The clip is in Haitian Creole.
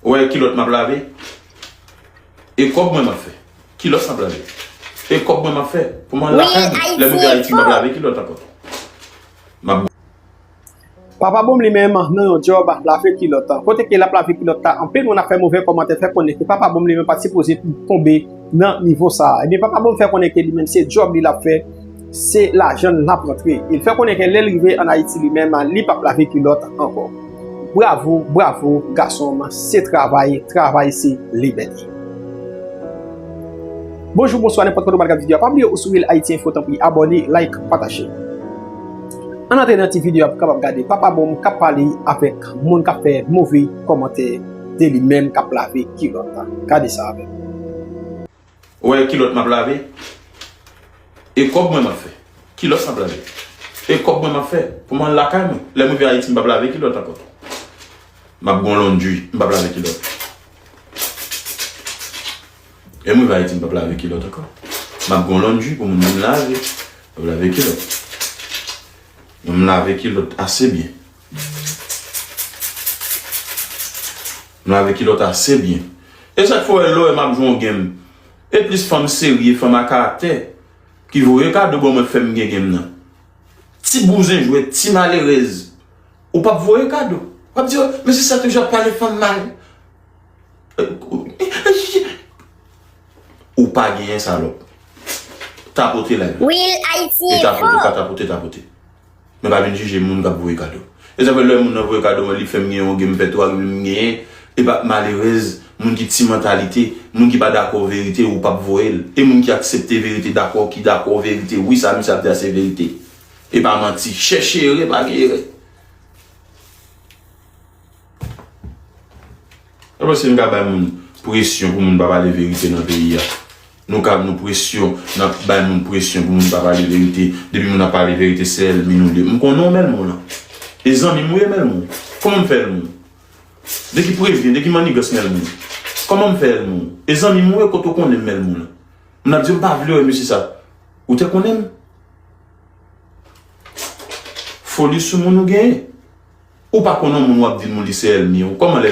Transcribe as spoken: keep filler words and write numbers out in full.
Ou wè kilòt m ap lave? E kòb mwen m ap fè. Kilòt m ap lave. E kòb mwen m ap fè. Pou mwen lakay mwen. Lè m rive Ayiti m ap lave kilòt ankò. M ap Papa Bonm li menm nan yon djòb lave kilòt. Kote ke l ap lave kilòt la, anpil moun ap fè move kòmantè, fè konnen ke Papa Bonm li menm pa t sipoze tonbe nan nivo sa a. Ebyen, Papa Bonm fè konnen ke li menm se djòb li l ap fè, se lajan l ap rantre. E l fè konnen ke lè l rive ann Ayiti li menm, li p ap lave kilòt ankò. Bravo, bravo, gason m, se travay, travay se libète. Bonjou, bonswa, nenpòt kote w pral gade videyo a. Pa bliye ou sou Real Haiti Info, tanpri abòne, like, pataje. Ann antre nan ti videyo a pou kapab gade Papa Bonm k ap pale avèk moun k ap fè move kòmantè de li menm k ap lave kilòt. Gade sa avè m. Ou wè kilòt m ap lave? E kòb mwen m ap fè. Kilòt m ap lave. E kòb mwen m ap fè. Pou mwen lakay mwen. Lè m rive Ayiti, m p ap lave kilòt ankò. M ap gon laundry, m p ap lave kilòt. E mwen va Ayiti, m p ap lave kilòt ankò. M ap gon laundry pou moun vin lave. M p ap lave kilòt. M lave kilòt ase byen. M lave kilòt ase byen. E sa k fè w wè lè w wè m ap jwe yon game, e plis fanm serye, fanm a karaktè, ki voye kado ban mwen fè m gen game nan. Ti bouzen jwèt, ti malerèz, ou p ap voye kado. W ap di, "Oh, men se sa toujou ap pale fanm mal." Ou pa genyen salòp. Tapote live la. Real Haiti Info. E tapote, pa tapote, tapote. Men pa vin jije moun k ap voye kado. E sa fè lè moun nan voye kado, li fè m gen yon game, m fè twa game m genyen. E pa malerèz, moun ki ti mantalite, moun ki pa dakò verite, ou p ap voye l. E moun ki aksepte verite, dakò, ki dakò verite, wi, sa misye ap di a se verite. E pa manti. Chèche erè, pa gen erè. Epi si nou ka bay moun presyon pou moun pa pale verite nan peyi a. Nou ka nou presyon, n ap bay moun presyon pou moun pa pale verite. Depi moun ap pale verite, se ènmi nou li ye. M konnen w, Mèlmou lan. E zanmi m ou ye, Mèlmou. Kòman m fè ènmi w? De ki prevyen, de ki mannigans, Mèlmou? Kòman m fè ènmi w? E zanmi m ou ye, kote w konnen m, Mèlmou lan? Moun ap di m pa vle wè mesye sa. Ou te konnen m? Foli sou moun ou genyen. Ou pa konn yon moun w ap di l moun li se ènmi w. Kòman lè